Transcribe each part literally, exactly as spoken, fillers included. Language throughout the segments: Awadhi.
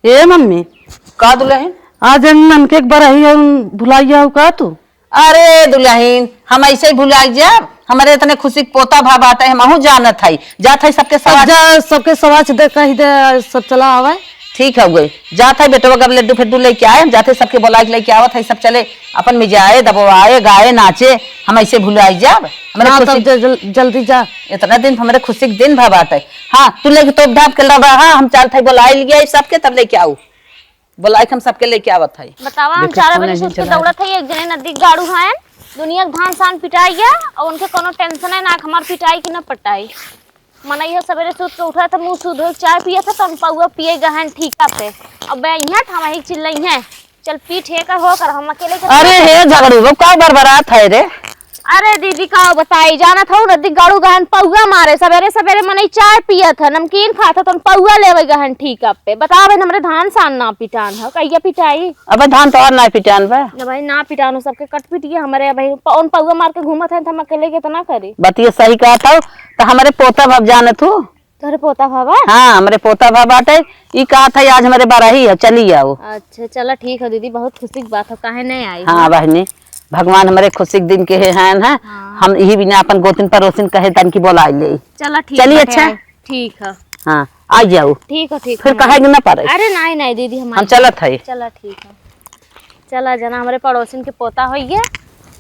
ए मम्मी, का दुलहिन? आज हमके एक बार ही हम भुलाइया हो का तू? अरे दुलहिन, हम ऐसे ही भुलाई जाब? हमरे इतने खुशी के पोता भा बाटे, हमहू जानत हई। जात हई सबके सब सवाल। जा, सबके सवाल दे, कही दे, सब चला आवे। ठीक है, गई। जात हई बेटवा, अब लड्डू फेड्डू लेके आए, हम जात हई सबके बोलाई के लेके आवत हई, सब चले अपन मिजाए, दबवाए, गाए, नाचे। हम ऐसे भुलाई जाब? हमरे हाँ, खुशी तब ज-, जल-, जल्दी जा। इतना दिन हमरे खुशी के दिन भा बाटे। हाँ, तू लेके तोप धाप के लड़ा, हाँ, हम चलत हई बोलाई लिया सबके, तब लेके आऊ। बोलाई के हम सबके लेके आवत हई। बतावा, हम देखो, चार फोन बजे से उठ के दौड़त हई, एक जने नदी गाड़ू हैं, दुनिया के धान सान पिटाई गया, और उनके कोनो टेंशन है ना, हमार पिटाई की ना पटाई। मनई हो सवेरे सूत के उठा था, मुंह सूध हो, चाय पिया था, तो हम पौआ पिए गहन ठीका पे। अब बे यहाँ था, वहीं चिल्लई है, "चल पी ठेका हो कर, हम अकेले के अरे हे झगड़ू, वो का बरबरात है रे?" अरे दीदी, का बताई, जानत हऊ, नदी गाड़ू गहन पौआ मारे, सवेरे सवेरे मनई चाय पियत है, नमकीन खात है, तो हम पौआ लेवे गहन ठीका पे। बताओ भाई, हमरे धान सान ना पिटान है, कहिया पिटाई? अबे धान तो और ना पिटान बा। ना भाई, ना पिटान हो, सबके कट पिटिए, हमरे भाई पौन पौआ मार के घूमत है, तो हम अकेले कितना करी? बतिया सही कहत हऊ, तो हमरे पोता भा जानत हऊ। तोहरे पोता भा बा? हाँ, हमरे पोता भा बाटे। ई कहत है, "आज हमरे बरही है, चली आओ।" अच्छा, चला ठीक है दीदी, बहुत खुशी की बात है, काहे नहीं आई? हाँ बहिनी, भगवान हमरे खुशी के दिन के है, हैं, हैं? हाँ। हम यही बिना अपन गोतिन पड़ोसिन कहे तन की बोलाई ले। चला ठीक चली, बाटे, अच्छा? आई। ठीक है। हाँ, आ जाओ। ठीक है, ठीक फिर है। कहे के ना पड़े। अरे नहीं, नहीं दीदी, हम हम आई। चलत है। चला ठीक है। चला जना, हमरे पड़ोसिन के पोता होइए,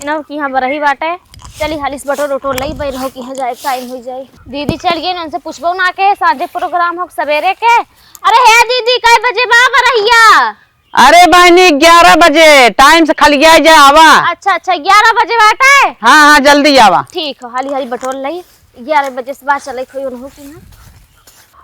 इन्हों की यहाँ बरही बाटे। चली हालिस बटोर उटोर लई, बैल हो कि यहाँ जाए, टाइम हो जाए। दीदी चल गई, उनसे पूछबो ना के, साँझे प्रोग्राम हो सवेरे के। अरे हे दीदी, कई बजे बा बरहिया? अरे बहनी, ग्यारह बजे, टाइम से खलिया जा, आवा। अच्छा, अच्छा, ग्यारह बजे बाटे। हाँ, हाँ, जल्दी आवा। ठीक हो, हाली हाली बटोर लई, ग्यारह बजे से बाद चले खोई उन्हों की यहाँ।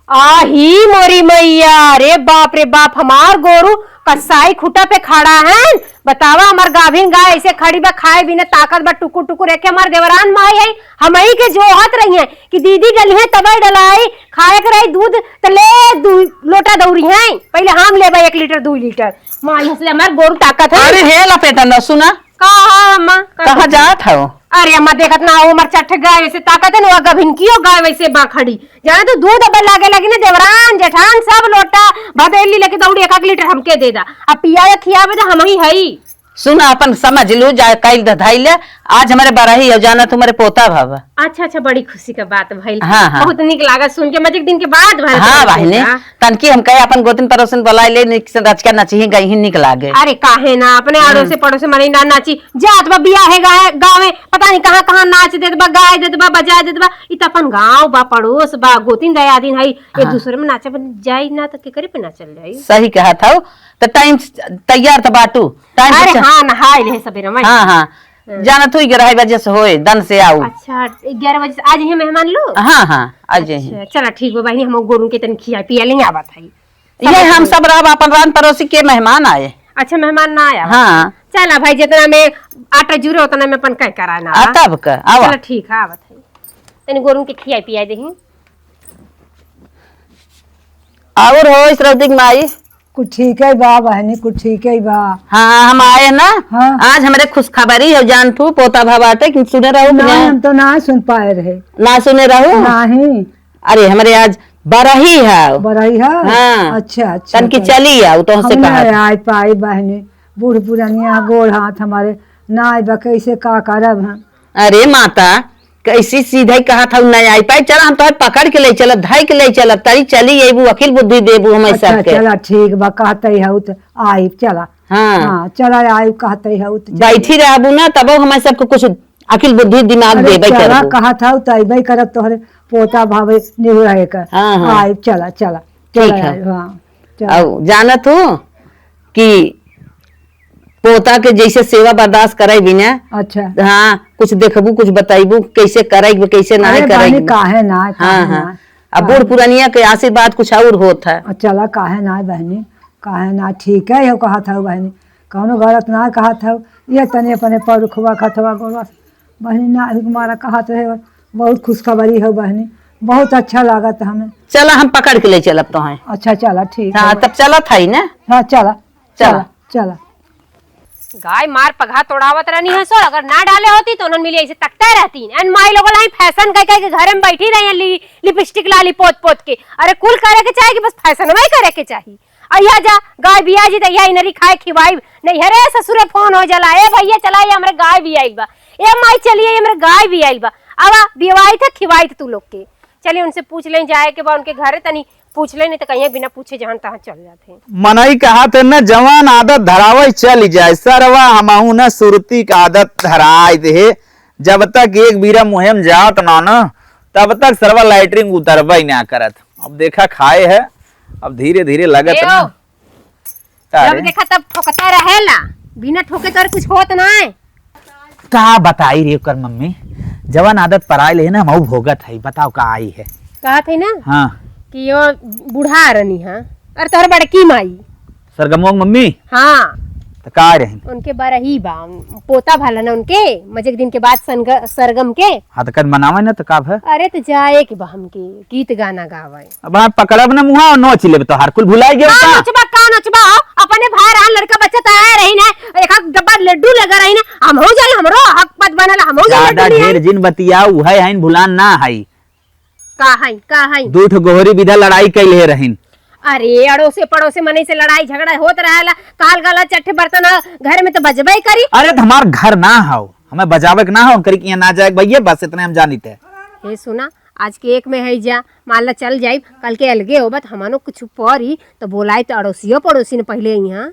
आही मोरी मैया, रे बाप रे बाप, हमार गोरू कसाई खूटा पे खड़ा है। बतावा, हमार गाभिन गाय ऐसे खड़ी बा, खाए बिना ताकत बा, टुकुर टुकुर। एके हमार देवरान माई है, हमही के जोहत रही है कि दीदी डली है तबे डलाई, खाए के रही दूध त ले दू लोटा दौरी है, पहले हम लेबे एक लीटर, दू लीटर। माई हंसले हमार गोरू ताकत है। अरे हे लपेटन, सुना। का है अम्मा? का कहाँ है? जात हो? अरे अम्मा, देखत ना हो, हमार चट्ठ गाय वैसे ताकत है ना, वो गभिनकियो गाय वैसे बा खड़ी। जाने तू, दूध अब लागे लगी ना, देवरान, जेठान सब लोटा भदेली लेके दौड़ी, एक एक लीटर हमके दे दा। अब पियावे खियावे तो हमही हई। सुन, अपन समझ लू, जा कइल धधाई ले। आज हमरे बरही हो, जाना तुम्हरे पोता भा बा। अच्छा, अच्छा, बड़ी खुशी का बात भइल। हाँ, हाँ। बहुत निक लागत सुन के, मजे के दिन के बाद भइल हाँ, तुमसे बहिनी। ना। तनकी हम कहे अपन गोतिन पड़ोसिन बोलाई ले, निक से रचका नचही गई ही निक लागे। अरे काहे ना, अपने हम्म। अड़ोसे पड़ोसे मनई ना नाची। जात बा बियाहे गाए, गावे, पता नहीं कहाँ कहाँ नाच देत बा, गाए देत बा, बजाए देत बा। इ त अपन गाँव बा, पड़ोस बा, गोतिन दयादिन हई, एक हाँ। दूसरे में नाचे बन जाई ना त केकरे पे नाचल जाई? सही कहत हऊ। त टाइम से तैयार त बाटू, टाइम से अरे च- हाँ, नहाए ले सबेरे में। हाँ, हाँ। हाँ। जाना तू ग्यारह बजे से होए, दन से आऊ। अच्छा, ग्यारह बजे से आज ही मेहमान लो? हाँ, हाँ, आज ही। अच्छा, चला ठीक बा बहिनी, हम गोरू के तनी खिया पिया ले आवत हई। ये हम सब रहब, अपन रान पड़ोसी के मेहमान आए। अच्छा, मेहमान ना आया? हाँ। चला भाई, जितना में आटा जुरे उतना में अपन कह करा ना आ, बा। तब का, आवा। चला ठीक है, आवत है। तनी गोरू के खिया पिया देही। और हो, श्रवती के माई? कुछ ठीक है बा बहनी, कुछ ठीक है बा। हाँ, हम आए ना। हाँ। आज हमरे खुशखबरी है, जान तू, पोता भा बाटे, कि सुने रहू कि ना, नहीं? हम तो ना सुन पाए रहे। ना सुने रहू? नहीं। अरे, हमरे आज बरही है। बरही है? हाँ। अच्छा, अच्छा, तनकी अच्छा। चली आऊ, तो हमसे हम कहा ना था। आए पाई बहनी, बूढ़ पुरानिया गोड़ हाथ हमारे ना आए बा, कैसे का करब हम? अरे माता, कैसी सीधे कहा था, ना आई पाई। चला, हम तोहे पकड़ के ले चलब, धई के ले चलब, तारी चली अइबू, अकिल बुद्धि देबू हम अच्छा, सबके। चला ठीक बा, कहते हऊ त आई, चला। हाँ। हाँ, चला आई, कहते हऊ त चला। बैठी रहबू ना, तबो हम सबके कुछ अकिल बुद्धि दिमाग अरे देबे चला, करबू। कहत हऊ त अइबे करब, तोहरे पोता भावे निहुराए कर। हाँ, हाँ। आई, चला, चला, ठीक चला है। आई, हाँ, चला। अब जानत हूँ कि पोता के जैसे सेवा बर्दाश्त करे बिना। अच्छा। हाँ, कुछ देखबू, कुछ बताइबू, कैसे करे, कैसे ना अरे करे। बहनी, काहे ना, हाँ, काहे हाँ। ना, अब बूढ़ काहे ना। पुरनिया के आशीर्वाद कुछ और होत है। आ, चला, काहे ना बहनी, काहे ना, ठीक है, हो कहत हऊ बहनी, कौनो गलत ना कहत हऊ, ये तनी अपने परुखवा खतवा गोरवा बहनी ना, अभी तुम्हारा कहत रहे, बहुत खुशखबरी हो बहनी, बहुत अच्छा लागत हमें। चला, हम पकड़ के ले चलब तोहे। अच्छा, चला, ठीक हाँ, है। तब चलत हई ना? हाँ, चला, चला। चला, चला। गाय मार पगहा तोड़ावत रहनी है सो, अगर ना डाले होती तो उन्हन मिली ऐसे तकते रहती। एन माई लोग लाई फैशन कह कह के घरे में बैठी रही है, लि-, लिपस्टिक लाली पोत पोत के। अरे कुल करे के चाही कि बस फैशन वही करे के चाही। अइहा जा, गाय बियाइ जी त अइहा इनरी खाए खिवाइब। नइहरे ससुरे फोन होइ जाला, "ए भइया चला, ये हमरे गाय बियाइल बा, ए माई चलिए, ये हमरे गाय बियाइल बा।" आवा बियवाइत है, खिवाइत तू लोग के। चलिए उनसे पूछ लें, जाए के बा उनके घरे, तनी पूछ लें, नहीं त कहीं बिना पूछे जहाँ तहाँ चल जात हैं। मनई कहत है न, जवान आदत धरावइ चलि जाइ, सरवा हमहूँ न सुरती क आदत धराइ देहे। जब तक एक बीरा मुँहे म जात ना न, तब तक सरवा लैट्रिन उतरबइ ना करत। अब देखा खाए है, अब धीरे धीरे लगत ए ना। ओ, का जब रे? देखा तब ठोकता रहेला, बिना ठोके तोर कुछ होत ना है। का बताई रे ओकर मम्मी, जवन आदत पराइल है ना, हम ऊ भोगत है। बताओ का आई है? कहत है ना हाँ। कि यो बूढ़ा रहनी है, अरे तोहर बड़की माई। सरगमो के मम्मी? हाँ। त का रहन? उनके बरही बा, पोता भला ना उनके, मजे के दिन के बाद सनग-, सरगम के। हाँ, त कद मनावे ना, त का भय? अरे, त जाए के बा हमके, गीत गाना गावे। अब हाँ, पकड़ब ना मुँहा और नोच लेब, तोहार कुल भुलाई गयो का का? नोचबा, का नोचबा हो? अपने भाई रहन, लड़का बच्चा त आए रही ना, एक आध डब्बा लड्डू लगा रही ना, हम हो जाए, हमरो हक पद बनल, हम हो जाए ज्यादा लड्डू ढेर लियाई। जिन बतिया, उहे हइन, भुलान ना हई। का हई, का हई? दू ठो गोहरी बिधा लड़ाई कइले रहिन। अरे, अड़ोसे पड़ोसे मनई से लड़ाई झगड़ा होत रहेला, काल गला चट्ठे बर्तन ह, घर में त बजबे करी। अरे, त हमार घर ना हौ, हमें बजावे के ना हौ, उनकरी के यहाँ ना जाए के भइया, बस इतने हम जानित है। हे सुना, आज के एक में है जा, मान ला चल जाई, कल के अलगे होबा त हमनो कुछ परी त बोलाई त अड़ोसियो पड़ोसी ने पहिले यहाँ।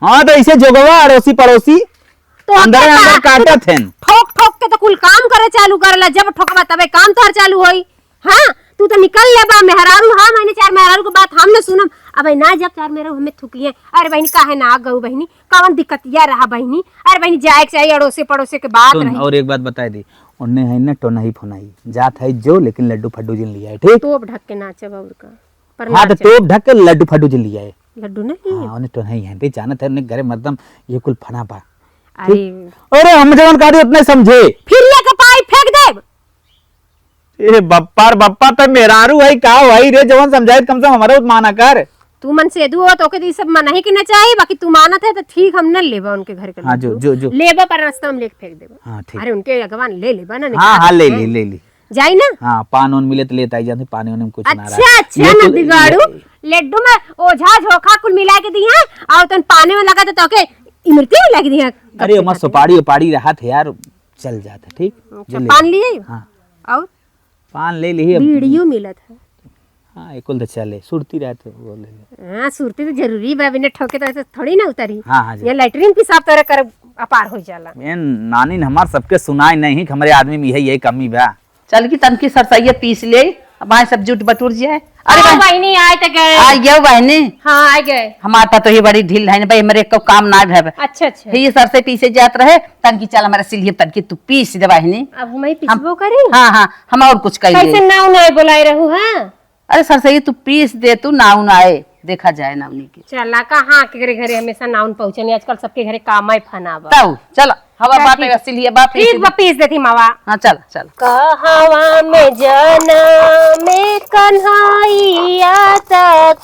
हाँ, त ऐसे जोगवा अड़ोसी पड़ोसी तो अंदर का, अंदर का, काटत हन। ठोक ठोक के त कुल काम करे चालू करेला, जब ठोकबा तबे काम तोहर चालू होई। हाँ, तू त निकल लेबा, मेहरारू, हाँ, महीने चार मेहरारू के बात हम न सुनम। अबे ना, जब चार मेहरारू हमें थुकिए, अरे बहिनी, काहे ना आ गऊ बहिनी, कवन दिक्कतिया रहा बहिनी, अरे बहिनी, जाए के चाहिए, अड़ोसे पड़ोसे के बात सुन, रही। और एक बात बताए दी, उन्ने है ना टोनही फोनही, जात है जो, लेकिन लड्डू फड्डू जिन लिया है, ठीक? तोप ढक के नाचब और का। पर हाँ, तो नाचब। तोप ढक के लड्डू फड्डू जिन लिया है। लड्डू ना लिए? हाँ, उन्हें टोनही है, ते जानत है, उन्हें घरे मर्दम ये कुल फना बा। अरे। ठीक? अरे, हम जवन कहा दे उतने समझे। फिर ये के पाई फेंक देब। ए बप्पा रे बप्पा, त मेहरारू है का भाई रे, जवन समझाए कम से कम हमारा माना कर। तू मन से दू हो, तोके तो ई सब मनही के ना चाही, बाकी तू मानत है त ठीक, हम न लेबा उनके घर के हाँ, जो, लड्डू। जो, जो। लेबा पर रास्ता में लेके फेंक देबा। हाँ, ठीक। अरे उनके अगवान ले लेबा ना, हाँ, निकाल हाँ, ले के। ले, ले ली। जाई ना? हाँ, पान ओन मिले त लेत आई जाते, पानी ओने में कुछ ना अच्छा, रहा। अच्छा, ये ना तो बिगाड़ू। ले। लड्डू में ओझा झोंका कुल मिला के दिया और तन पानी में लगा तो तोके इमरती में लग दिया। अरे, ओमा सुपारी उपारी रहा थे यार, चल जाता, ठीक? अच्छा, जो ले। पान लिए? हाँ। और? पान ले ली अब। बीड़ियो मिलत है। हाँ, एकुल तो चले, सुरती रहे तो वो ले ले। हाँ, सुरती तो जरूरी बा, बिना ठोके तो ऐसे थोड़ी ना उतरी। हाँ, हाँ जी। ये लैट्रिन पेशाब तोरे कर अपार हो जाला। ए नानी, हमार सबके सुनाई नहीं कि हमरे आदमी में यही, यही कमी बा। चल की तनकी सरसैया पीस ले, अब आए सब जुट बटुर जाए। अरे हाँ, बहन। बहिनी, आए त गए। आ गयो बहनी। हाँ, आ गए। हमार पतोही बड़ी ढील है ना भाई, हमरे एको काम ना भवे। अच्छा, अच्छा। ये सरसों पीसे जात रहे, तनकी चल हमारे सिलिए तनकी तू पीस दे बहनी। अब हम ही हम पिसबो करी? हाँ, हाँ, हम और कुछ कह कैसे ले। नाव ना बोलाए रहू, हाँ? अरे सरसों तू पीस दे, तू नाव ना आए, देखा जाए नावनी के। चला, कहाँ केकरे घरे हमेशा नाउन पहुँचनी, आजकल सबके घरे कामा ही फना बा। तऊ, चल, हवा बात है, सिलिए बाप ठीक बा, पीस देती मावा। हाँ, चल, चल। कहवा में जनमे कन्हैया त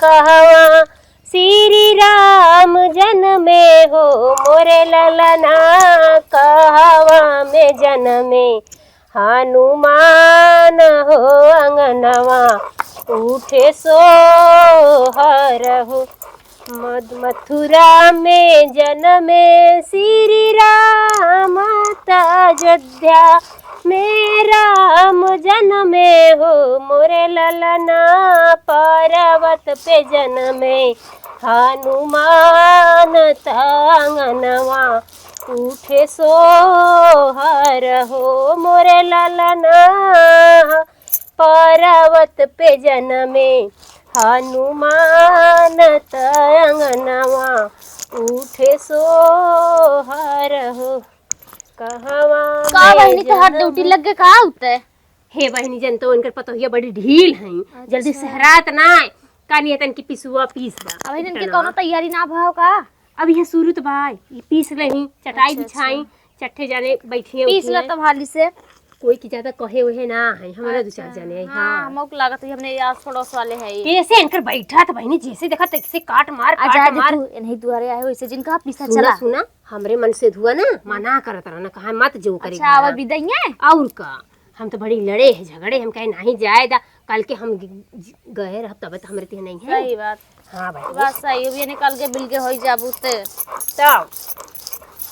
कहवा श्री राम जनमे हो मोरे ललना, कहवा में जनमे हनुमान हो अंगनवा उठे सोहर हो। मद-, मथुरा में जनमे श्री राम त अयोध्या में राम जनमे हो मोरे ललना, पर्वत पे जनमे हनुमान त अंगनवा उठे सोहर हो मोरे ललना, पर्वत पे जनमे हनुमान त अंगनवा उठे सोहर हो। कहवा का में बहिनी, तोहार जनम ड्यूटी लग गए का उते? हे बहिनी, जन तो इनकर पतोहिया बड़ी ढील हैं, अच्छा। जल्दी सहरात ना है। कानी तनकी पिसुआ पीस दा। अब इनके इतना। कौनो तैयारी ना भाव का? अब ये शुरू तो बा, ये पीस रही, चटाई अच्छा, बिछाई, अच्छा। चट्ठे जाने बैठिए पीस ला उठिए। तब हाली से। कोई की ज्यादा कहे वहे ना है, हमारा दो चार अच्छा। जने हैं, हाँ, हाँ। हमको लागत है हमने आस पड़ोस वाले हैं ये। कैसे इनकर बैठा था बहिनी, जैसे देखा तैसे काट मार, आ काट जाए दे मार। तू, इन्हीं दुआरे आए हो, इसे जिनका पीसा सुना, चला। सुना, हमरे मन से धुआ ना, मना करत रहा ना, कहा मत जो करे अच्छा, घर। आवा बिदैया? और का? हम तो बड़ी लड़े है, झगड़े, हम कहे, "नहीं जाए दा, कल के हम ग-, ग-, गए रहब, तबे तो हमरे तिहा नहीं है।" सही बात। हाँ भाई। बात सही है, ये निकल के बिल के होई जाबू ते। तब?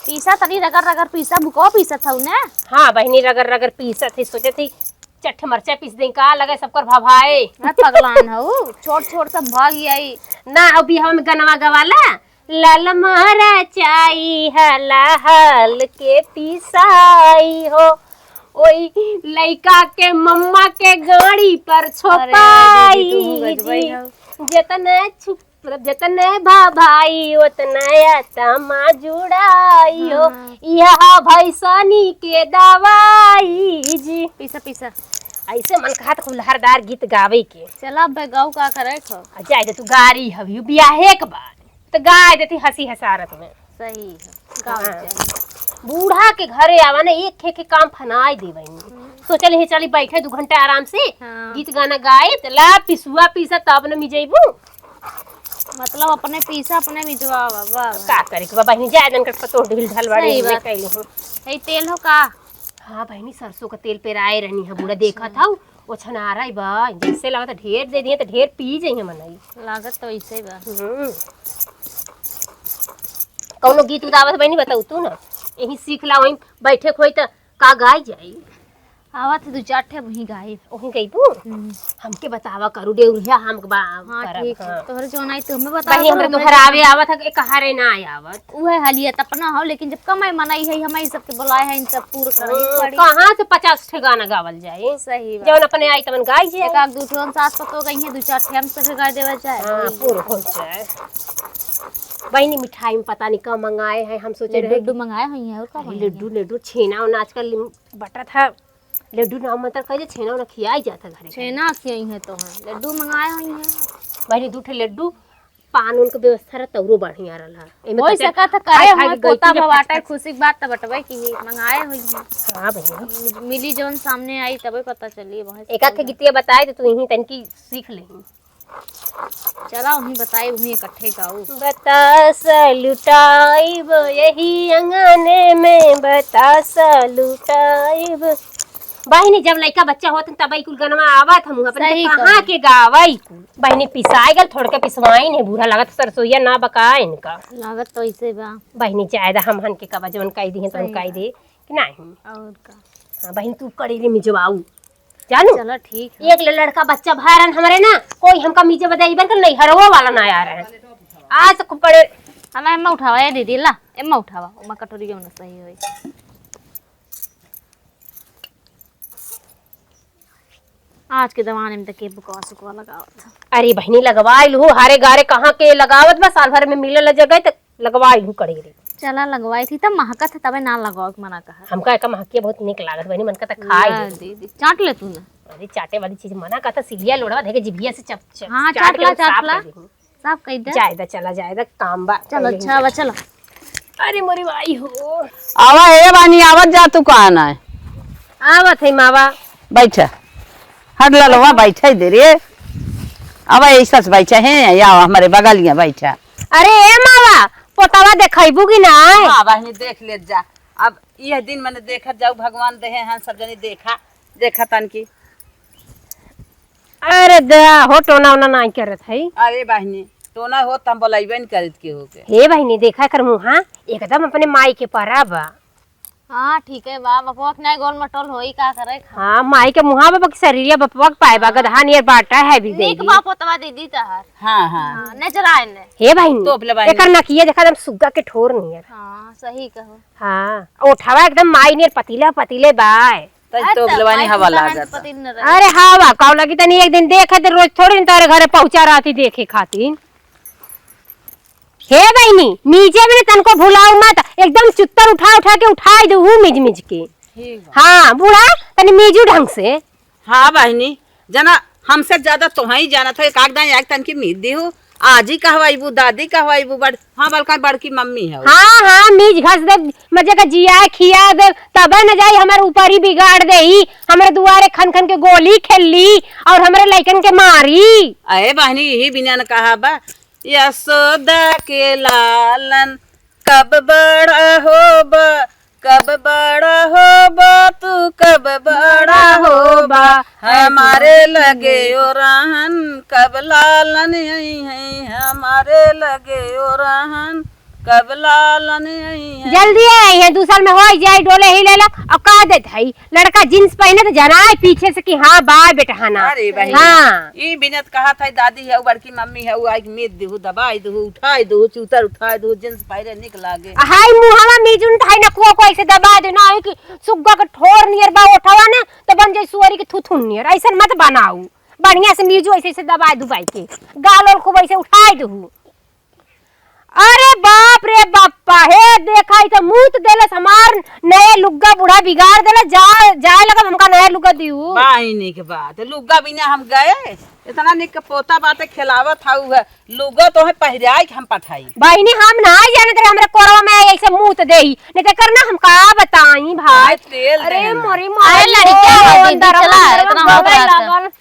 पीसा तनी रगड़ रगड़ पीसा, मुको पीसा था ने? हाँ बहिनी, रगड़ रगड़ पीसा थी, सोचे थी चट्ठ मरचा पीस दें का, लगे सबकर भभाए। मैं पगलान हूँ, छोट छोट सब भाग आई। ना, अभी हम गनवा गवाला, लाल मरचाई हलाहल के पिसाई हो, ओई लइका के मम्मा के गाड़ी पर अरे, छोपाई दीदी, तू गजबई जी। हो। जतने छुप-, जतने भभाई, ओतने आत्मा जुड़ाई हो। हाँ। यह भैसनी के दवाई जी। पीसा, पीसा। ऐसे मन कहत खूब लहरदार गीत गावे के। चला, अब गाऊ का करे खो? आ, जाए दे, तू गारी हवी, बियाहे के बाद। त गाय देती हँसी हँसारत में। सही है, गावे हाँ। चाहिए। बूढ़ा के घरे आवा ना, एक खे के काम फनाई दे बहिनी। हम्म। सोचल ही चली बैठे दू घंटा आराम से, हाँ। गीत गाना गाए, त ला पिसुआ पीसा तब न मिजैबू। मतलब अपने पीसा अपने मिजवावा, वाह, वाह। का करे के बा बहिनी, जाए दन कर पतोह ढील ढाल बाड़ी सही में बात। कैली हूँ। यही तेल हो का? हाँ बहिनी, सरसों का तेल पेराए रहनी है, बूढ़ा अच्छा। देखत हऊ, ओछनारा बा, जैसे लागत ढेर दे दिए त ढेर पी जइहे मनई। लागत तो ऐसे बा। हम्म। कौनो गीत उत आवत बहिनी बताऊ तू ना, यही सीख ला, वहीं बैठे खोई त का गाई जाई। आवत है दू चार ठे वहीं गाई। वहीं गईबू? हम्म। हमके बतावा करू डेउरिया हम बा-, हाँ, करब, ठीक है। हाँ। तोहरे जौन आई तू हमें बतावा बहिनी, करू, हमरे हमें तोहर जौन आवे आवत है, एक हरे ना आवे आवत। उहे हलियत अपना हो, लेकिन जब कमाई मनई है, हमारी सबके बुलाए हैं, इन सब पूर करही हम्म, पड़ी। कहाँ से पचास ठे गाना गावल जाए? सही बात। जौन अपने आई तवन गाई जाए। एक आध दू ठे सास पतोह गई हैं, दू चार ठे हम सभे गाय देवा जाए। हाँ, पूर हो जाए। बहिनी, मिठाई में पता नहीं का मंगाए हैं, हम सोचे रहे लड्डू कि मंगाए हुई हैं, और का अरे, मंगाए लड्डू, हैं? लड्डू, छेना ओना आजकल बटत है, लड्डू ना मंतर कहे, छेना ओना खियाई जाता घरे। छेना खियाई है तो हैं, लड्डू मंगाए हुई हैं। बहिनी, दू ठे लड्डू, पान उन के व्यवस्था रहा, तौरो बढ़िया रहला। एमे होइ तो सकत है, करे खाए, खाए हुआ के गलती पोता के भवाटर फटफट। खुशी के बात तो बटबे की ही, मंगाए हुई हैं। हाँ भैया। मिली जौन सामने आई, तबे पता चली, बहुत एका के गीतिया बताए तो तू यहीं तनकी सीख लेही। चला, वहीं बताई, वहीं इकट्ठे गाऊ। बतासा लुटाइब यही अंगने में, बतासा लुटाइब। बहिनी, जब लइका बच्चा होत तब ई कुल गनवा आवत हम अपने सही कहाँ कहू। के गावई कुल। बहिनी, पिसाई गल, थोड़ के पिसवाइन है, बूढ़ा लागत सरसोईया ना बका इनका। लागत तो ऐसे बा। बहिनी, जायदा हमहन के कबा जवन कई दिहे तवन सही कई बा। दे कि नहीं। और का। हाँ, बहिन, तू कड़ेरे मिजवाऊ। जानू? चलो, ठीक है। एक ले लड़का बच्चा भरन हमरे ना, कोई हमका मिजे बदे इबन के नैहरवा वाला ना आ रहे हैं। आज से खूब कड़े हमें एम्मा उठावा, ए दीदी, ला, एम्मा उठावा, ओमा कटोरी में सही होई। आज के जमाने में तो के बुकवा सुकवा लगावत है। अरे बहिनी, लगवाई लू, हारे गारे कहाँ के लगावत बा, साल भर में मिले ला जगह तो लगवाई लू कड़ेरे। चला लगवाई थी, तब महकत है, तबे ना लगाओ के मना कहा। हमका एका महकिया बहुत निक लागत बहिनी, मन का त खाई ला ले। दीदी, चाट ले तू ना। अरे चाटे वाली चीज मना कहता, सिलिया लोढ़वा धके जिभिया से चप, चप, हाँ, चाट चाट के ला, साफ चाट ला। कर देही। साफ कर दे। जाए दा, चला जाए दा, काम बा। चल, अच्छा बा, चल। अरे मोरी माई हो। आवा ए बानी, आवत जा तू कहाँ ना है? आवत है मावा। बैठा। हट ललवा, बैठा ही दे रे। आवा ऐसा से बैठा है, या हमारे बगलिया बैठा। अरे ए मावा, पोतवा देखैबू कि ना? हाँ बहिनी, देख ले जा। अब यह दिन मने देखत जाऊ, भगवान देहे हैं, सब जनी देखा, देखा तन की। अरे दा, हो टोना ओना नाई करत है। अरे बहिनी, टोना हो त हम बोलैबे न करित के हो के। हे बहिनी, देखा कर मुहा, एकदम अपने माई के परा बा। हाँ, ठीक है बा, बपवा के नाई गोल मटोल होई, का करे खा। हाँ, माई के मुहा बा, बाकी शरीरिया बपवा के पाए बा, हाँ। गदहा नियर बाटा है भी नीक गई। बा पोतवा दीदी तहर। हाँ, हाँ। हाँ, नजर आए ने। हे बहिनी, तोप ले बहिनी। एकर नकिया देखा एकदम सुग्गा के ठोर नियर। हाँ, सही कहो। हाँ, ओठवा एकदम माई नियर पतीले पतीले बाय। तई अरे तोप त लेवानी माई हवा पुता लागत। हंस पतिन न रहे। अरे हवा काव लगी तनी एक दिन देखे त रोज थोड़ी न तोरे घरे पहुंचा रहती देखे खातिर। हे बहिनी, मीजे में तनको भुलाऊ मत, एकदम चुत्तर उठा उठा के उठाई दू मिज मिज के। ठीक बा। हाँ, बूढ़ा तनी मीजू ढंग से। हाँ बहिनी, जना हमसे ज्यादा तोहई जानत हो, एक आध दाई एक तनकी मीज दिहु, आजी कहवाइबू, दादी कहवाइबू, बड़, हाँ, बलका बड़की मम्मी हौ। हाँ, हाँ, मीज घस दे, मजे का जिया खिया दे, तबे न जाई हमर ऊपर ही बिगाड़ देही, हमरे दुआरे खन खन के गोली खेल ली और हमरे लइकन के मारी। अरे बहिनी, यही बिना न कहा बा, यशोदा के लालन कब बड़ा होबा, कब बड़ा होबा तू, कब बड़ा होबा, हमारे लगे ओ रहन, कब लालन अइहैं, हमारे लगे ओ रहन, कब लालन अइहैं। जल्दी अइहैं, दू साल में होइ जाई, डोले ही ले लो। और कह देत हई, लड़का jeans पहिने तो जनाए पीछे से कि हाँ, बा बेटहना। अरे बहिन, हाँ। ई बिनत कहत हई, दादी हउ, बड़की मम्मी हउ, आई मीज दिहु, दबाई दिहु, उठाई दिहु, चूतर उठाई दिहु, jeans पहिरे निक लागे। हाय मुहवा मिजुन त है ना, को, को ऐसे दबा दे ना, है कि सुग्गा के ठोर नियर बा ओठवा ना, तो बन जाई सुअरी के थुथुन नियर। ऐसन मत बनाऊ, बढ़िया से मिजू ऐसे, ऐसे दबाई दुबाई के, गाल ओल खूब ऐसे उठाई दिहु। अरे बाप रे बाप्पा, हे देखा, ई तो मूत देलस हमार नया लुग्गा, बूढ़ा बिगाड़ देलस, जा, जाए लगब हमका नया लुग्गा दिहु। बहिनी के बात, लुग्गा बिना हम गए, इतना निक के पोता बाटे खेलावत हउ है, लुग्गा तोहे पहिराई के हम पठाई। बहिनी, हम ना जानत रहे, हमरे कोरवा में ऐसे मूत देही, नहीं तो करना हम का बताई भाई। अरे तेल अरे देना। मोरी अरे माई, लड़किया ओ है दीदी, अंदर चला, अंदर इतना होत गवे रहता। लागल।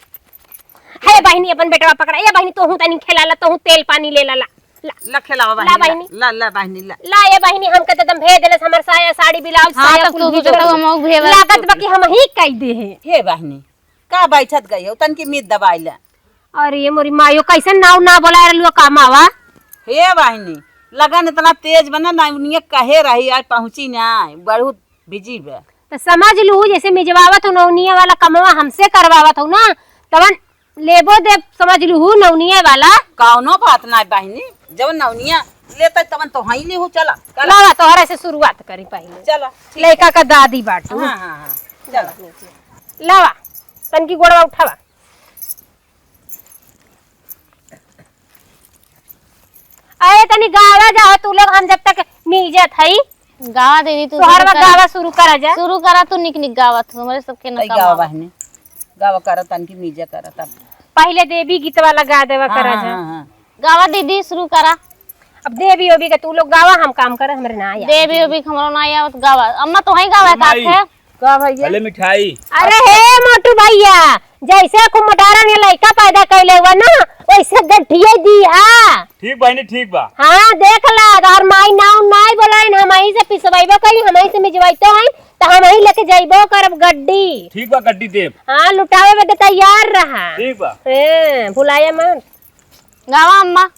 हे बहिनी, अपन बेटवा पकड़ा। ए बहिनी, तोहू तनी खेला ला, तोहू तेल पानी ले ला, ला। ला खेलावा ला बहिनी, बहिनी। ला, ला बहिनी, ला। ला ए बहिनी, हमके तो दम भेज देलस, हमर साया, साड़ी, ब्लाउज, हाँ, साया तब कुल तू भेज तो देलस। हम भेज लागत बा कि हम ही कह दे है। हे बहिनी, का बैठत गई हो, तनकी मीत दबाई ले। अरे मोरी मायो, कैसन नाव ना बोला रहलू का मावा? हे बहिनी, लगन इतना तेज बना ना, उनिये कहे रही, आज पहुँची ना, बहुत बिजी बा। त समझ लू, जैसे मिजवावत हो नौनिया वाला कमवा हमसे करवावत हो ना, तवन लेबो देब, समझ लू, नौनिया वाला। कौनो बात ना बहिनी, जवन नौनिया लेता तवन तो हई लेहू, चला, चला। लावा, तोहरा से शुरुआत करी पहिले। चला, ठीक लइका है। का दादी बाटू। हाँ, हाँ, हाँ, चला। लावा, तनकी गोड़वा उठावा। अरे तनी गावा जाओ तू लोग, हम जब तक मीजत हई। गावा दीदी, तू सोहरवा शुरू करा। गावा शुरू करा जा। शुरू करा तू, निक निक गावत हो, हमरे सबके न तई कम गावा आवा। बहिनी, गावा करा तनकी मीजा करा तब। पहिले देवी गीत वाला गा देवा हाँ, करा हाँ, जा। हाँ, हाँ। गावा दीदी, शुरू करा। अब देवी ओवी का तू लोग गावा, हम काम करे, हमरे ना आया। देवी ओवी का हमरो ना आवत, गावा। अम्मा, तोहई गावा का माई। थे? का भैया? भले मिठाई। अरे हे मोटू भैया, जैसे खूब मोटारा में लइका पैदा कैले हुआ ना, वैसे गठिया दी हा। ठीक बहिनी, ठीक बा। हाँ, देख ला, और माई नाव नाई बोलाइन, हमही से पिसवाइबो करी, हमही से मिजवाइतो हई, त हमही लेके जाइबो करब गड्डी। ठीक बा, गड्डी देब। हाँ, लुटावे में तो तैयार रहा। ठीक बा। हाँ, भुलाया मत। गावा अम्मा।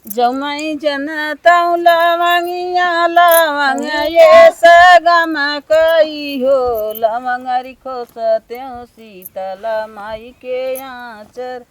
जमई जनतौ लवंगिया लवंग ये सगम कई हो, लवंग अरी खोसतेउ शीतल माई के आँचर,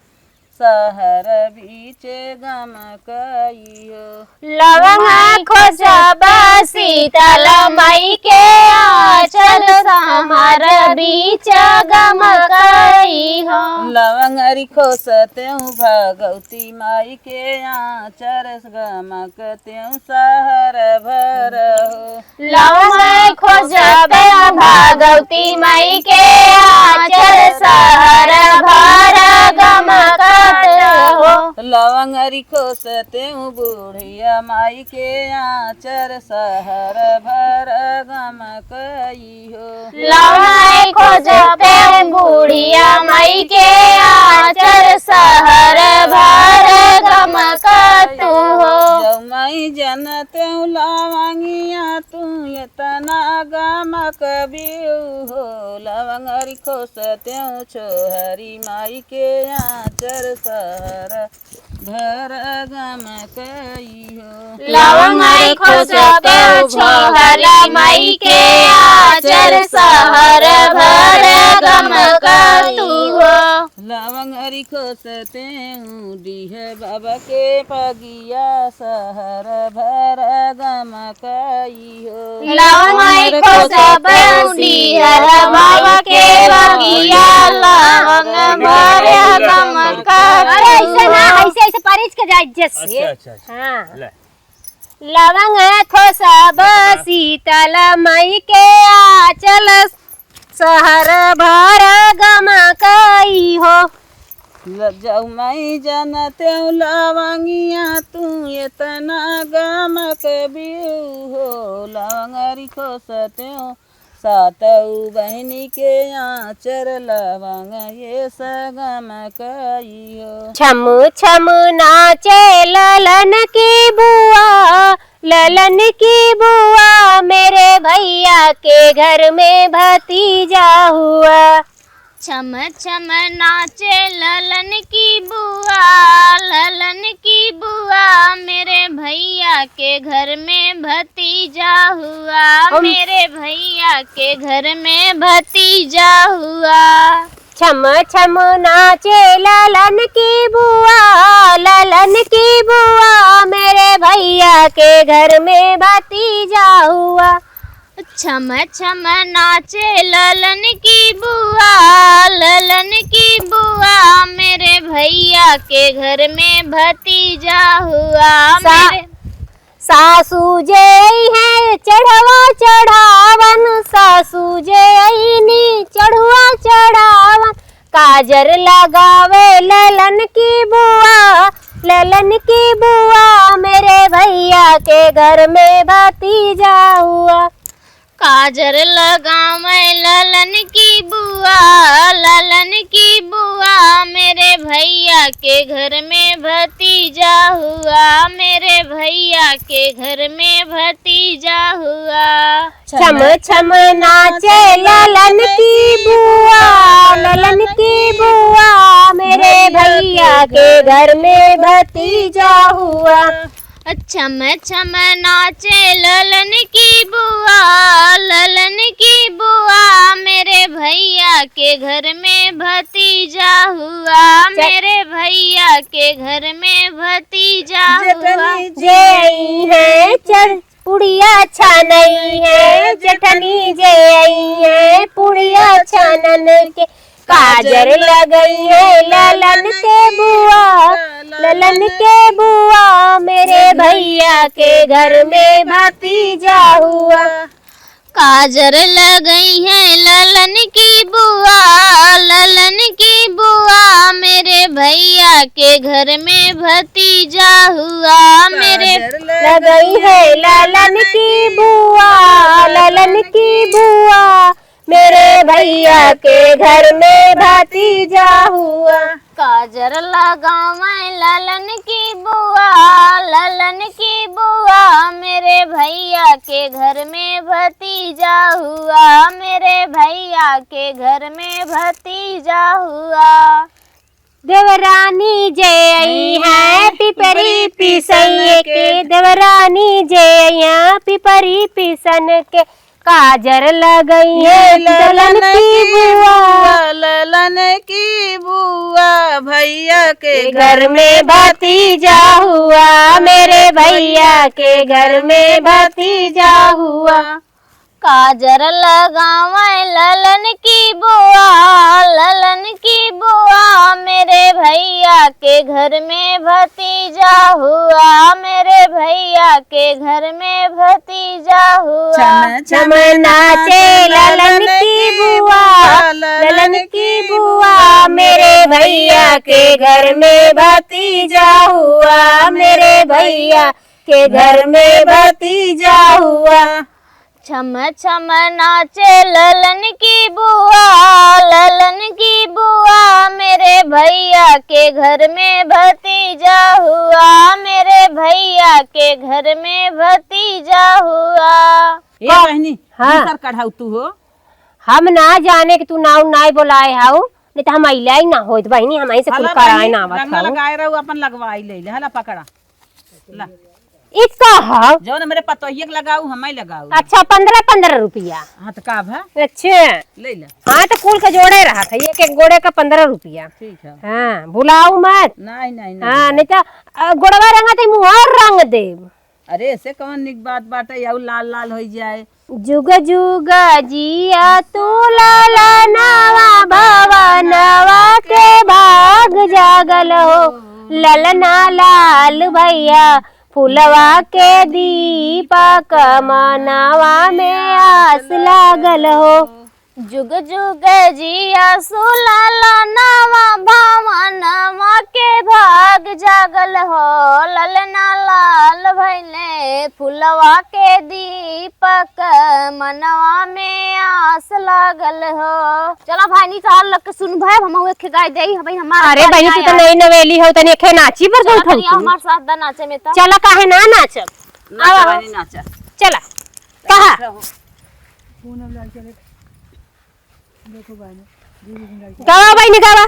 सहर बीचे गम कई हो। लवंग खोसब शीतल माई के आँचर, सहर बीच गम कई हो। लवंग अरी खोसतेउ भगवती माई के आँचर, गमकतेउ सहर भर हो। लवंग खोसतेउ भगवती माई के आँचर, सहर भर गमकत हो। लवंग अरी खोसतेउ बुढ़िया माई के आँचर, सहर भर गमकई हो। लवंग खोसतेउ बुढ़िया माई के आँचर, सहर भर गमकत हो। जमई जनतेउ लवंगिया तू एतना गमकबिउ हो, लवंग अरी खोसतेउ छोहरी माई के आँचर, सहर भर गमकई हो। लवंग अरी खोसतेउ छोहरी माई के आँचर, सहर भर गमकत हो। लवंग अरी खोसतेउ डीह बाबा के पगिया, सहर भर गमकई हो। लवंग अरी खोसतेउ डीह बाबा के पगिया, लवंग भर गमकत हो। अरे ऐसे ना, ऐसे, ऐसे परिच के जाए जैसे। अच्छा, अच्छा, अच्छा। हाँ। ले। लवंग खोसब शीतल माई के आँचर, सहर भर गमकई हो। ल-, जमई जनतेउ लवंगिया तू एतना गमकबिउ हो, लवंग अरी खोसतेउ सातउ बहिनी के आँचर, लवंग ये सगम कई हो। छम छम नाचे ललन की बुआ, ललन की बुआ, मेरे भैया के घर में भतीजा हुआ। छम छम नाचे ललन की बुआ, ललन की बुआ, मेरे भैया के घर में भतीजा हुआ, हम मेरे भैया के घर में भतीजा हुआ। छम छम नाचे ललन की बुआ, ललन की बुआ, मेरे भैया के घर में भतीजा हुआ। छम छम नाचे ललन की बुआ, ललन की बुआ, मेरे भैया के घर में भतीजा हुआ। सा-, मेरे सासू जे आई है चढ़वा चढ़ावन, सासू जे आई नी चढ़वा चढ़ावन। काजर लगावे ललन की बुआ, ललन की बुआ, मेरे भैया के घर में भतीजा हुआ। काजर लगावे ललन की बुआ, ललन की बुआ, मेरे भैया के घर में भतीजा हुआ, मेरे भैया के घर में भतीजा हुआ। छम छम नाचे ललन की बुआ, ललन की बुआ, मेरे भैया के घर में भतीजा हुआ। छम छम नाचे ललन की बुआ, ललन की बुआ, मेरे भैया के घर में भतीजा हुआ, च- मेरे भैया के घर में भतीजा हुआ। जेठनी जे आई है चढ़ पुड़िया छानई है, जेठनी जे आई है पुड़िया छानन के। काजर लगई है ललन के बुआ, ललन के बुआ, मेरे भैया के घर में भतीजा हुआ। काजर लगई है ललन की बुआ, ललन की बुआ, मेरे भैया के घर में भतीजा हुआ। मेरे काजर लगई है ललन की बुआ, ललन की बुआ, मेरे भैया के घर में भतीजा हुआ। काजर लगावे ललन की बुआ, ललन की बुआ, मेरे भैया के घर में भतीजा हुआ, मेरे भैया के घर में भतीजा हुआ। देवरानी जे आई है पिपरी पिसैये के, देवरानी जे आई है पिपरी पिसन के। काजर लगई है ललन की बुआ, ललन की बुआ, भैया के घर में भतीजा हुआ, मेरे भैया के घर में भतीजा हुआ। काजर लगावे ललन की बुआ, ललन की बुआ, मेरे भैया के घर में भतीजा हुआ, मेरे भैया के घर में भतीजा हुआ। छम छम नाचे ललन की बुआ, ललन की बुआ, मेरे भैया के घर में भतीजा हुआ, मेरे भैया के घर में भतीजा हुआ। छम छम नाचे ललन की बुआ, ललन की बुआ, मेरे भैया के घर में भतीजा हुआ, मेरे भैया के घर में भतीजा हुआ। ए का-, बहनी, हाँ। दूसर कढ़ाऊ तू हो। हम ना जाने कि तू नाऊ नाई बोलाए हाउ, नहीं तो हम अइले ही ना होत बहिनी, हम ऐसे कुल हला कराए बहिनी, ना आवत रंग हाउ। लगाए रहू, अपन लगवाई ले ले, हला पकड़ा। ला। ई का ह? जौन हमरे पतोहिया के लगाऊ, हमाई लगाऊ। अच्छा, पन्द्रह पन्द्रह रुपया। हाँ, तो का भा? अच्छा। ले ला। हाँ, तो कुल के जोड़े रहत है, एक एक गोड़े का पन्द्रह रुपया। ठीक है। हाँ, भुलाऊ मत। नहीं, नहीं, नहीं हाँ, भुलाऊ। नहीं तो, अ, गोड़वा रंगा ते मुँह और रंग देब। अरे, ऐसे कौन निक बात बाटे, यऊ लाल लाल होई जाए। जुग जुग जिया तू ललनवा भवनवा के भाग जागल हो। ललना लाल भैया फुलवा के दीपक मनवा में आस लागल हो। जुग जुग जिया सुललनवा भवनवा के भाग जागल हो। ललना लाल भैले फुलवा के दीपक मनवा में आस लागल हो। चला भाई, नी तो लग के सुन भाई, हम एक गाय देई, भाई हमार अरे बहिनी, तू तो नई नवेली हो, तनी एखे नाची पर चला बैठल तनी तू। हमार साथ दा नाचे में तो। चला, काहे ना नाचब? नाचा आवा। रानी, नाचा। चला। कहा? देखो बहनी। गवा बहिनी, गवा,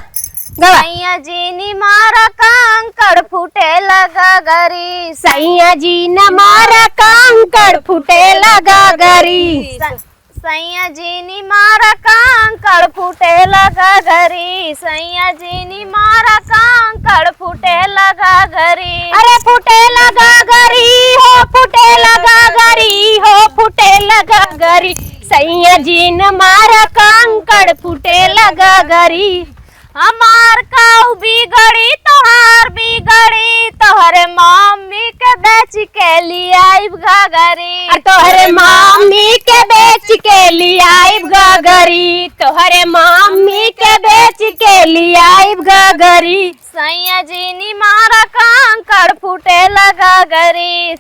गवा। सैया जी नी मारा कंकड़ फूटे लगा गरी। सैया जी न मारा कंकड़ फूटे लगा गरी। स-, सैया जी नी मारा कंकड़ फूटे लगा गरी। सैया जी नी मारा कंकड़ फूटे लगा गरी। अरे फूटे लगा गरी हो, फूटे लगा गरी हो, फूटे लगा गरी। सैया जी न मारा कंकड़ फूटे लगा गरी। हमार काऊ बिगड़ी, तोहार बिगड़ी, तोहरे मम्मी के बेच के लियाइब गगरी। अरे तोहरे मम्मी के बेच के लियाइब गगरी, तोहरे मम्मी के बेच के लियाइब गगरी। सैया जी नी मारा कंकड़ फूटे लगा गरी।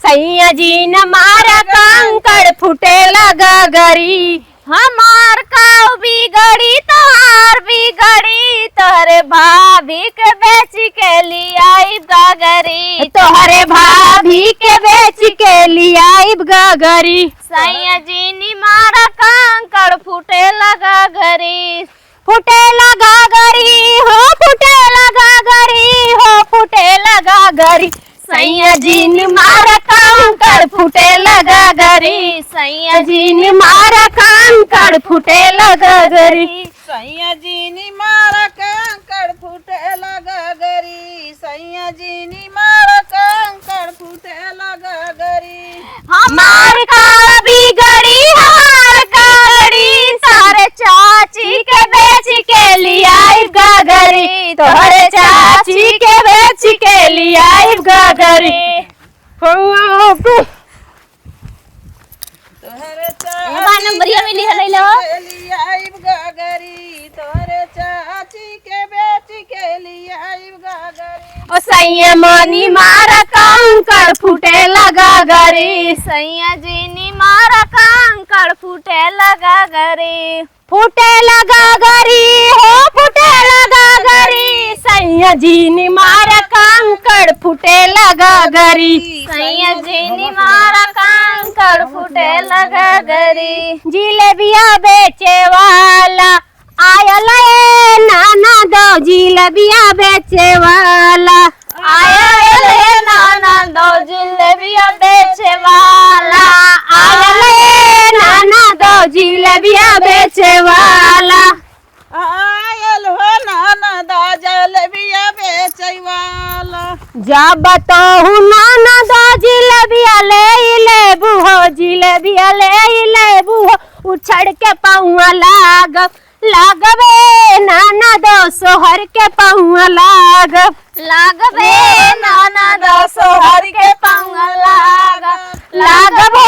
सैया जी न मारा कंकड़ फूटे लगा गरी। हमार काऊ बिगड़ी, तोहार बिगड़ी, तोहरे भाभी के बेच के लियाइब गगरी। तोहरे भाभी के बेच के लियाइब गगरी। सैया जी नी मारा कंकड़ फूटे लगा गरी। फूटे लगा गरी हो, फूटे लगा गरी हो, फूटे लगा गरी। सैया जी नी मारा कंकड़ फूटे लगा गरी। सैया जी नी मारा कंकड़ फूटे लगा गरी। सैया जी नी मारा कंकड़ फूटे लगा गरी। सैया जी नी मारा कंकड़ फूटे लगा गरी। हमार का बिगड़ी, हमार का बिगड़ी, तोहरे चाची के बेच के लियाइब गगरी, तोहरे चाची के बेच के लियाइब गगरी। तोहरे ए बा, नंबरिया में लिहल है लो। चाची के लियाइब गगरी, तोहरे चाची के बेच के लियाइब गगरी। ओ सैया मनी मारा कंकड़ फूटे लगा गरी। सैया जी नी मारा कंकड़ फूटे लगा गरी। फूटे लगा गरी हो, फूटे लगा गरी। सैया जी नी मारा कंकड़ फूटे लगा गरी। सैया जी नी मारा कंकड़ फूटे लगा गरी। जिलेबिया बेचे वाला आयल ए नाना दो, जिलेबिया बेचे वाला। आयल ए नाना दो, जिलेबिया बेचे वाला। आयल ए नाना दो, जिलेबिया बेचे वाला। आयल हो नाना दो, जिलेबिया बेचे वाला। जब तोहू नाना दो, जिलेबिया ले लेबू हो, जिलेबिया ले लेबू हो, उछड़ के पौआ लाग लागबे नाना दो सोहर के पौआ लागब। लागबे नाना दो सोहर के पौआ लागब। लागबो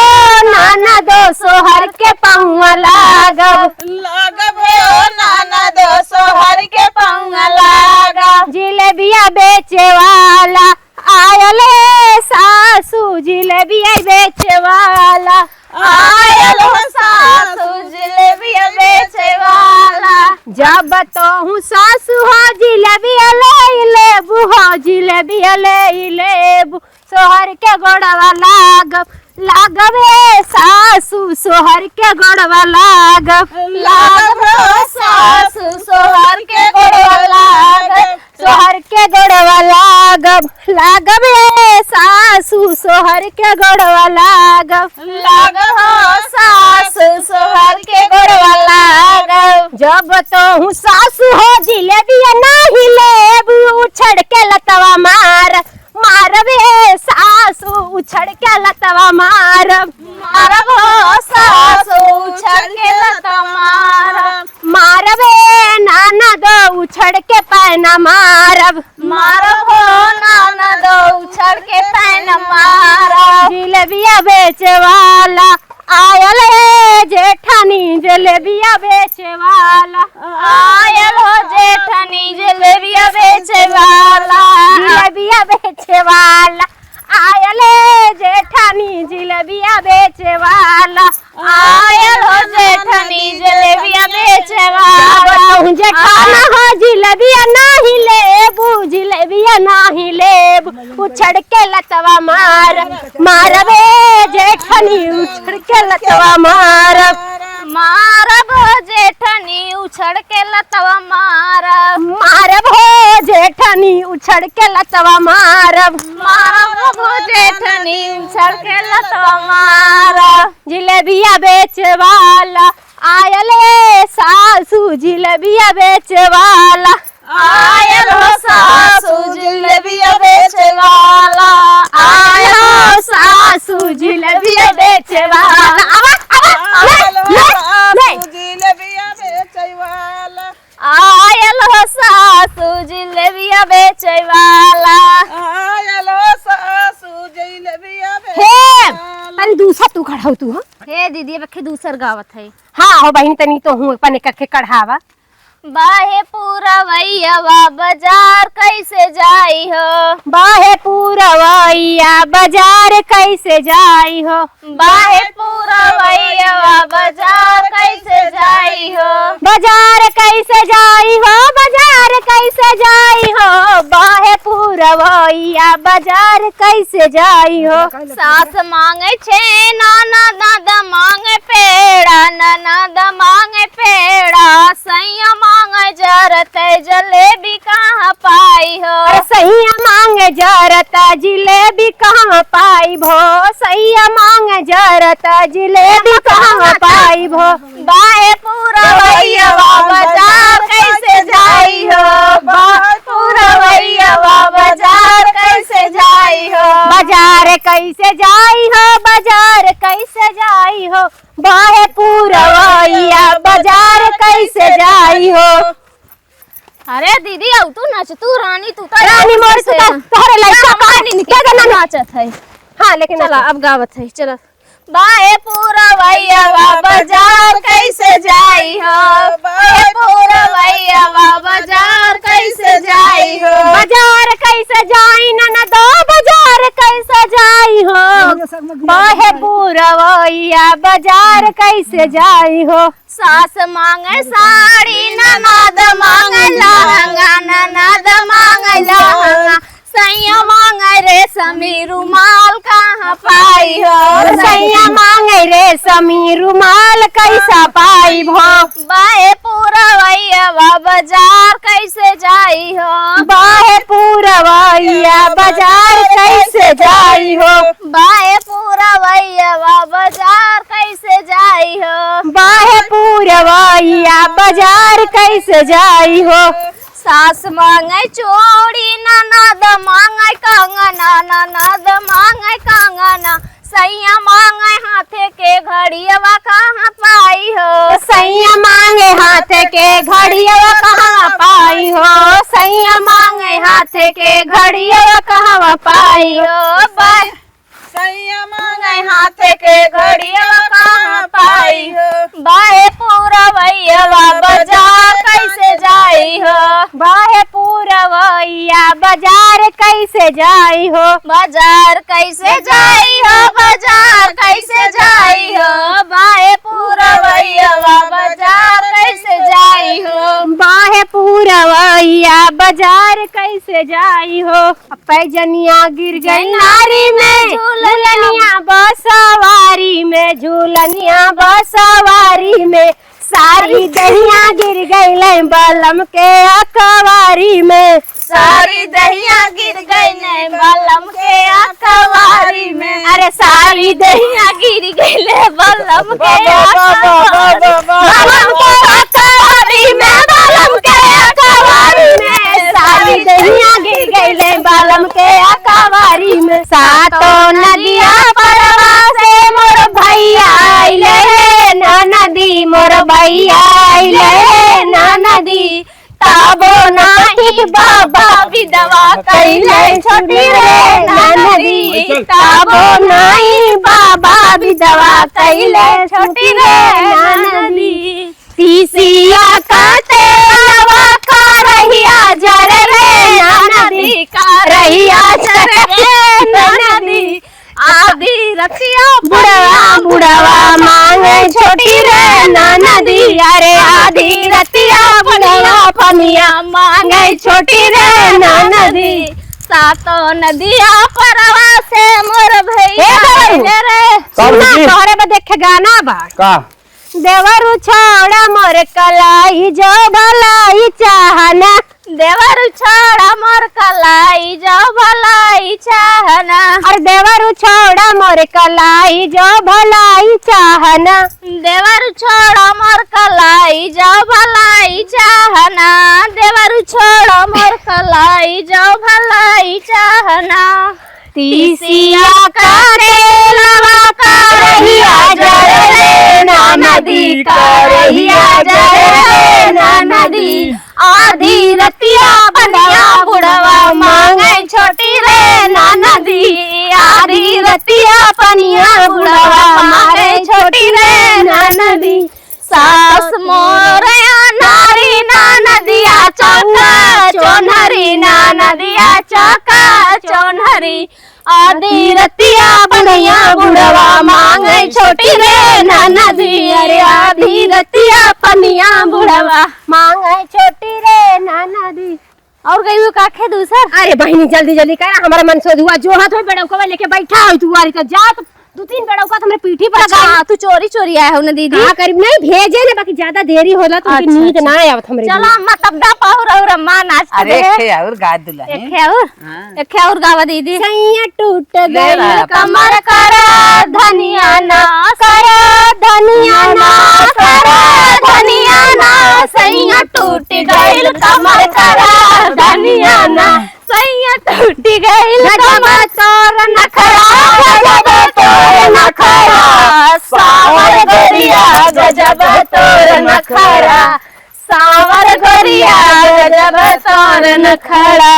नाना दो सोहर के पौआ लागब। लागबो नाना दो सोहर के पौआ लागब। जिलेबिया बेचे वाला आयल ए सासू जिलेबिया बेचे वाला। आयल हो सासू जिलेबिया बेचे वाला। जब तोहू सासू हो जिलेबिया ले लेबू हो जिलेबिया ले लेबू। सोहर के गोड़वा लागब, लागब ए सासू सोहर के गोड़वा लागब। लागब हो सासू सोहर के गोड़वा लागब। सोहर के गोड़वा लागब, लागब ए सासू, सोहर के गोड़वा लागब। लागब हो सासू, सोहर के गोड़वा लागब। जब तोहू सासू हो जिलेबिया नाही लेबू, उछड़ के लतवा मार, मारब ए सासू, उछड़ के लतवा मारब। मारब हो सासू, उछड़ के लतवा मारब। मारब ए नाना दो उछड़ के पैना मारब। मारब हो नाना दो उछड़ के पैना मारब। जिलेबिया बेचे वाला आयल ए जेठानी, जिलेबिया बेचे वाला। आयल हो जेठानी, जिलेबिया बेचे वाला। जिलेबिया बेचे वाला। आयल ए जेठानी जिलेबिया बेचे वाला, आयल हो जेठानी जिलेबिया बेचे वाला। बताऊं जेठाना हो जिलेबिया नाही लेबू, जिलेबिया नाही लेबू, उछड़ के लतवा मार, मारबे जेठानी उछड़ के लतवा मार। मारब हो जेठनी उछड़ के लतवा मारब। मारब हो जेठनी उछड़ के लतवा मारब। मारब हो जेठनी उछड़ के लतवा मारब। जिलेबिया बेचे वाला आयल ए सासू, जिलेबिया बेचे वाला। आयल हो सासू जिलेबिया बेचे वाला, आयल हो सासू जिलेबिया बेचे वाला। आवा, आवा, आवा, आयल हो ले, सासू ले। जिलेबिया बेचे वाला। आयल हो सासू जिलेबिया बेचे वाला। आयल हो सासू जिलेबिया बेचे हे, वाला। तनी दूसर तू कढ़ाऊ तू, हाँ? हे दीदी, अब के दूसर गावत है। हाँ, हो बहिन, तनी तो हूँ अपने कखे कढ़ावा। बाहे पुरवैया बाजार कैसे जाई हो? बाहे पुरवैया बाजार कैसे जाई हो? बाहे पुरवैया बाजार कैसे जाई हो? बाजार कैसे जाई हो? बाजार कैसे जाई हो? बाहे पुरवैया बाजार कैसे जाई हो? सास मांगे छेना, ननद मांगे पेड़ा, ननद मांगे पेड़ा, सैया मांगे जरत जलेबी कहाँ पाई हो? अरे सैया मांगे जरत जिलेबी कहाँ पाई भो? सैया मांगे जरत जिलेबी कहाँ पाई भो? बाहे पुरवैया बाजार कैसे जाई हो? बाहे पुरवैया बाजार कैसे जाई हो? बाजार कैसे जाई हो? बाजार कैसे जाई हो? बाहे पुरवैया बाजार कैसे जाई हो? अरे दीदी, आउ तू नाच, तू रानी, तू तो रानी मोर से तो तोहरे लइका का रानी निकल के ना नाचत है। हाँ, लेकिन चला, अब गावत है, चला। बाहे पुरवैया बाजार कैसे जाई हो? बाहे पुरवैया बाजार कैसे जाई हो? बाजार कैसे जाई ननदो, बाजार कैसे जाई हो? बाहे पुरवैया बाजार कैसे जाई हो? सास मांगे साड़ी, ननद मांगे लहंगा, ननद मांगे लहंगा। सैया मांगे रेशमी रुमाल, कहाँ पाई हो? सैया मांगे रेशमी रुमाल, कैसा पाई भो? बाहे पुरवैया बाजार कैसे जाई हो? बाहे पुरवैया बाजार कैसे जाई हो? बाहे पुरवैया बाजार कैसे जाई हो? बाहे पुरवैया बाजार कैसे जाई हो? सास मांगे चूड़ी, ननद मांगे कंगना, ननद मांगे कंगना। सैया मांगे हाथे के घड़ियवा, कहाँ पाई हो? सैया मांगे हाथे के घड़ियवा, कहाँ पाई हो? सैया मांगे हाथे के घड़ियवा, कहाँ पाई हो? बाहे सैया मांगे हाथे के घड़ियवा, कहाँ पाई हो? बाहे पुरवैया बाजार कैसे जाई हो? बाहे पुरवैया बाजार कैसे जाई हो? बाजार कैसे जाई हो? बाजार कैसे जाई हो? बाहे पुरवैया बाजार कैसे जाई हो? बाहे पुरवैया बाजार कैसे जाई हो? पैजनिया गिर गई नारी में, झूलनिया बसवारी में, झूलनिया बसवारी में, सारी दहिया गिर गई ले बलम के अकवारी में। सारी दहिया गिर गई ले बलम के अकवारी में। अरे सारी दहिया गिर गई ले बलम के अकवारी में। बलम के अकवारी में, बलम के अकवारी में। सारी दहिया गिर गई ले बलम के अकवारी में। सातो नदिया परवा से मोर भैया आइले हे ननदी, मोर भैया आइले हे ननदी। तबो नाही बाबा बिदवा कइले छोटी रे ननदी, तबो नाही बाबा बिदवा कइले छोटी रे ननदी। तीसिया का तेलवा करहिया जरे रे ननदी, करहिया जरे रे ननदी। आधी रतिया बुढ़वा, बुढ़वा मांगे छोटी रे ननदी, अरे आधी रतिया बुढ़वा पनिया मांगे छोटी रे ननदी। सातों नदिया परवा से मोर भैया ए बाबू। रे। का सुना, भौजी? तोहरे बदे एक गाना बा। का? देवरु छोड़ा मोर कलाई जो भलाई चाहना। देवरु छोड़ा मोर कलाई जो भलाई चाहना। अरे देवरु छोड़ा मोर कलाई जो भलाई चाहना। देवरु छोड़ा मोर कलाई जो भलाई चाहना। देवरु छोड़ा मोर कलाई जो भलाई चाहना। तीसिया का तेलवा करहिया जरे रे ननदी, करहिया जरे रे ननदी। आधी रतिया पनिया बुढ़वा मांगे छोटी रे ननदी। आधी रतिया पनिया बुढ़वा मांगे छोटी रे ननदी। सास मोर अन्हारी ननदिया चौका चोन्हरी, ननदिया चौका चोन्हरी। आधी रतिया पनिया बुढ़वा मांगे छोटी रे ननदी, अरे आधी रतिया पनिया बुढ़वा मांगे छोटी रे ननदी। और गई वो काखे दूसर? अरे बहिनी, जल्दी जल्दी करा, हमारा मनसोधुआ जो हाथ में बड़ौकवा लेके बैठा हो, तू आरी तो जा, तो दू तीन बड़ौका तो हमरे पीठी पर अच्छा, लगा। तू चोरी चोरी आया हो ना दीदी? हाँ, करीब नहीं भेजे ने, बाकी ज्यादा देरी होला तो उनकी अच्छा, नींद अच्छा। ना आवत हमरे चलो लिए। अम्मा, तब ना पाहुर और अम्मा नाच अरे करे। एक है और गा दुल्हन। एक है और? हाँ। एक है और गावा दीदी। सैया टूट ले गइल रहा। कमर करा धनिया ना, करा धनिया ना, करा धनिया ना, सैया टूट गइल कमर करा धनिया ना। सैया टूटी गइल गजब कमर तोर नखरा, गजब तोर नखरा, सावर गोरिया गजब तोर नखरा, सावर गोरिया गजब तोर नखरा।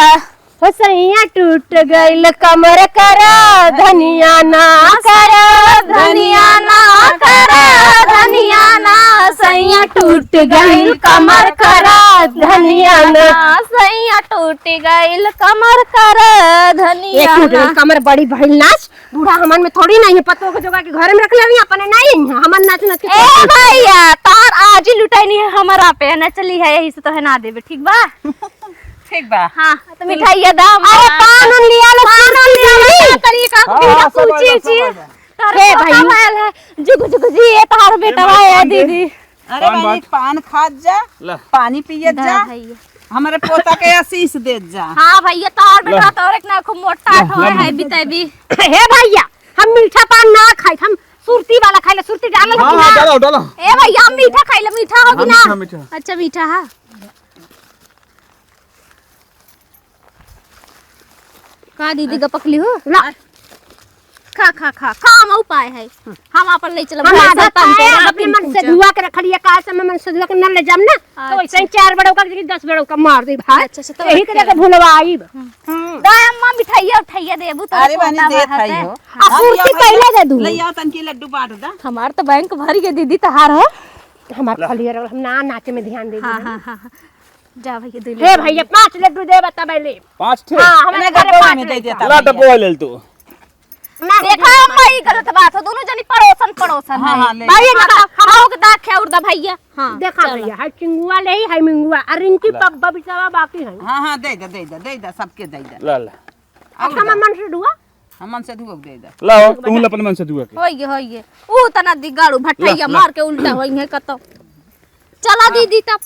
हो सैया टूट गइल कमर करा धनिया ना, करा धनिया ना, करा धनिया ना, सैया टूट गइल कमर करा धनिया ना। सैया टूट गइल कमर करा ए, धनिया टूट गइल ना। कमर बड़ी भइल नाच। बूढ़ा हमन में थोड़ी नहीं है, पतोह के जोगा के घर में रख लेवी, अपने नहीं है, हमन नाच नाच के ए भैया, तार आज ही लुटैनी है हमरा पे, नचली है, यही से तो है ना देबे, ठीक बा? ठीक बा। हाँ, तो मिठाइया दा। अरे पान उन लिया लो, पान उन लिया लो, तरीका हाँ, बिना हाँ, सब पूछी आइल, उछी। सब आइल। तोहरे हे पता भाई। भयल है, जुग जुग जी, ये तोहार बेटवा है, दीदी। अरे पान भाई, बांट। पान खात जा, ला। पानी पियत दा जा, भैया। हमरे पोता के आशीष देत जा। हाँ भैया, तोहर ला। बेटवा तोहरे के ना खूब मोटा ला, ठोए ला। है, बितेबी। हे भैया, हम मीठा पान ना खाई, हम सुरती वाला खाई, सुरती डालल हाँ, होगी हाँ, ना। डालो, डालो। ए भैया, हम मीठा खाई, मीठा होगी हाँ, ना। मीठा, मीठा। अच्छा, मीठा है। का दीदी गपकली हो? ना। खा, खा, खा, का हम उपाय है? हम आपन ले चलब हम घर से आदत तन है, तोरा अपने मन से धुआ के रख लिया, का से मन से धुआ के न ले जाम ना, तो अच्छा। वैसे ही चार बड़ौका के जगह दस बड़ौका मार दे भाई। अच्छा, अच्छा, तो यही के जगह भुलवाई। हम्म। दा अम्मा मिठाइया उठाइया देबू तो अरे बहनी, देत हई हो। आ पूर्ति पहले दे दू। ले आओ तनकी लड्डू बांट दा। हमार तो बैंक भर गए दीदी, तहार हो। हमार खलिया रहो, हम ना नाचे में ध्यान दे हाँ, दे। हाँ, हाँ, हाँ। जा भैया, दे ले हे जा। भैया, पाँच लड्डू दे, बता पहले। पाँच ठे? हाँ, हमारे इन्हें घर डब्बा पाँच में दे लड्डू। देता ला, भैया। डब्बा ले ले तू। ना, देखा, अम्मा, ई गलत बात हो, दोनों जनी पड़ोसन, पड़ोसन हाँ, है। हाँ, ले। भाई, हाँ, इनका हाँ। खाओ के दा, खेउर दा भैया। हाँ, देखा चलो। भैया, है चिंगुआ ले, है मिंगुआ, और इनकी ला। पब-, बबीतवा बाकी है। हाँ, हाँ, दे दे, दे दे, दे दे, सबके दे दे। ला, ला। और अच्छा, दा। मैं मन से धुआ? हम मन से धुआ दे दे। लाओ, तू अपन मन से धुआ के। होइए, होइए। ऊ तना दी गाड़ू भट्टैया ला, ला। मार के उल्टा होइए कतो। चला हाँ। दीदी तब।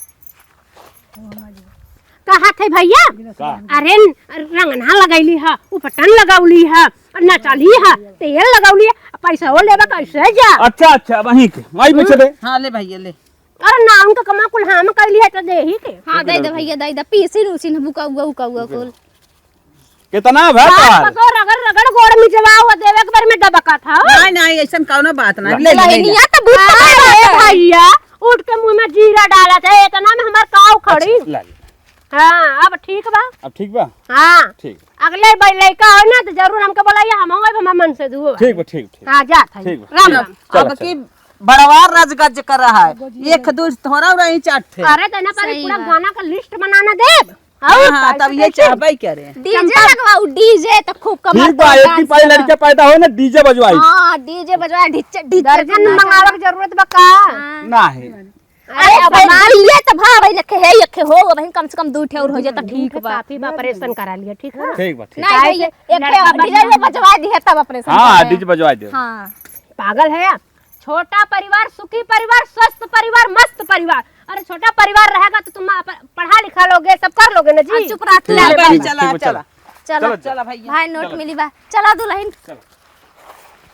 कहा थे भैया? का? अरे न-, रंगना लगैली है, उपटन लगौली है, नचली है, तेल लगौली है, पैसा वो लेबा कैसे जा? अच्छा, अच्छा, वहीं के, वहीं पे हम्म। चले। हाँ, ले भैया, ले। अरे नाम के कमा कुल हम कैली है तो देही के। हाँ, दे दे भैया, दे दे। पीसिन उसिन बुका उका, उका उका कुल। कितना भा बात तार? पको रगड़ रगड़ गोड़ मिटवा हुआ देवे के बारे में दबका था। नहीं, नहीं, ऐसन कौनो बात नहीं। ले, ले, ले, ले। लहनिया तो भूत अरे भैया, उठ के मुंह में जीरा डाला था, इतना में हमार काव खड़ी। अच्छा, ला, ले। हाँ, अब ठीक बा? अब ठीक बा? हाँ। ठीक। अगले बार लइका हो ना, तो जरूर हमके बोलाइए, हम होंगे, हमार मन से धुओ। ठीक बा, ठीक, ठीक। हाँ, जात है। ठीक बा। राम चलो, राम। चलो, अब चलो। की बड़वार रजगज कर रहा है। एक दो थोड़ा रही चार ठे। अरे, तो ना पहले सही पूरा बात। गाना का list बनाना दे। और हाँ, हाँ, तब ये चाहबे करे। डीजे लगवाऊ, डीजे तो खूब कमर ठीक बा, एक दिन पहले लड़का पैदा हो ना, डीजे बजवाई। हाँ, डीजे बजवाई, डीजे, डीजे दर्जन मंगावे के जरूरत बा का? हाँ। ना है। अरे, अब मान लिए तो भा भाई, एक है, एक हो, वहीं कम से कम दू ठे और हो जाए तो ठीक बा। काफी बा, ऑपरेशन करा लिया, ठीक है? ठीक बा, ठीक। नहीं, भाई, एक है, डीजे बजवा दिए तब ऑपरेशन हाँ, करें। डीजे बजवा दे। हाँ। पागल है आप। छोटा परिवार, सुखी परिवार, स्वस्थ परिवार, मस्त परिवार। अरे, छोटा परिवार रहेगा तो तुम आप पढ़ा लिखा लोगे, सब कर लोगे ना जी। हाँ, चुप रह तू। चला, चला, चला, चला। चला भैया। भाई, नोट मिली बा। चला दुल्हन। चला।